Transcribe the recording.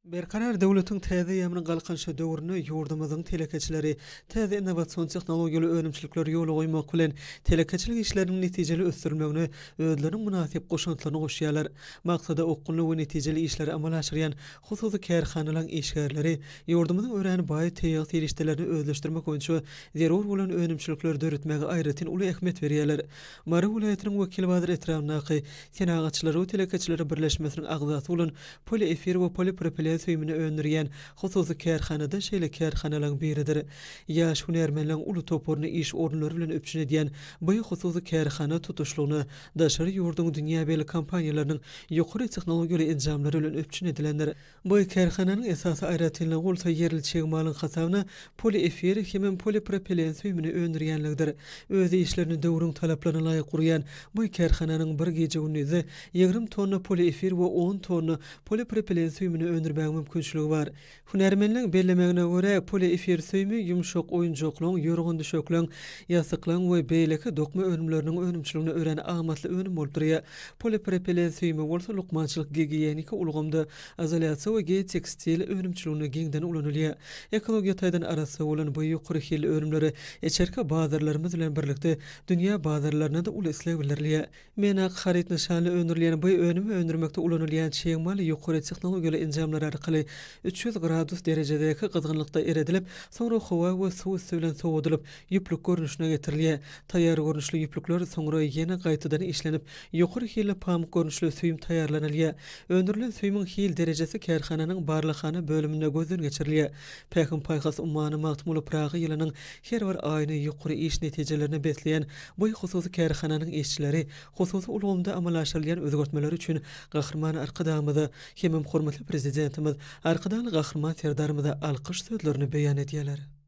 Berkarar döwletiň täze eýýamynyň Galkynyşy döwründe ýurdumyzyň telekeçileri täze innowasion tehnologiýaly önümçilikleri ýola goýmak bilen, telekeçilik işleriniň netijeli ösdürilmegine özleriniň mynasyp goşantlaryny goşýarlar. Maksada okgunly we netijeli işleri amala aşyrýan hususy kärhanalaryň işgärleri ýurdumyzyň örän baý tebigy serişdelerini özleşdirmek boýunça zerur bolan önümçilikleri döretmäge aýratyn uly ähmiýet berýärler. Mary welaýatynyň Wekilbazar etrabyndaky Senagatçylar we telekeçiler birleşmesiniň agzasy bolan Poliefir we polipropilen süýümini öndürýän hususy kärhana-da şeýle kärhanalaryň biridir. Ýaş hünärmenleriň uly toparyny iş orunlary bilen üpjün edýän bu hususy kärhana tutuşlygyna daşary ýurduň dünýä belli kompaniýalarynyň ýokary tehnologiýaly enjamlary bilen üpjün edilendir. Bu kärhananyň esasy aýratynlygy bolsa ýerli çig malyň hasabyna poliefir hemem polipropilen süýümini öndürýänligidir. Öz işlerini döwrüň talaplaryna laýyk gurýan bu kärhananyň bir gije-gündizde 20 tonna poliefir we on tonna polipropilen süýümini öndürmäge mümkinçiligi bar. Hünärmenleň bellemegine görä, poliefir süýümi ýumşak oýunjaklaryň, ýorgan-düşekleriň, ýassyklaryň we beýleki dokma önümleriniň önümçiliginde örän amatly önüm bolup durýar. Polipropilen süýümi bolsa lukmançylyk-gigiýeniki ulgamda, izolýasiýa we geotekstil önümçiliginde giňden ulanylýar. Ekologiýa taýdan arassa bolan bu ýokary hilli önümlere içerki bazarlarymyz bilen birlikde, dünýä bazarlarynda-da uly isleg bildirilýär. Menak haryt nyşanly öndürilýän bu önümi öndürmekde ulanylýan çig mal ýokary tehnologiýaly enjamlar arkaly 300 gradus derejedäki gyzgynlykda eredilip, soňra howa we suw üsti bilen sowadylyp, ýüplük görnüşine getirilýär. Taýýar görnüşli ýüplükler soňra ýene gaýtadan işlenip, ýokary hilli pamyk görnüşli süýüm taýýarlanylýar. Öndürilen süýümiň hil derejesi kärhananyň barlaghana bölüminde gözden geçirilýär. Pähim-paýhas ummany Magtymguly Pyragy ýylynyň her bir aýyny ýokary iş netijelerine besleýän bu hususy kärhananyň işçileri hususy ulgamda amala aşyrylýan özgertmeler üçin Gahryman Arkadagymyza hemem hormatly Prezidentimiz Arkadagly Gahryman Serdarymyza alkyş sözlerini beýan edýärler.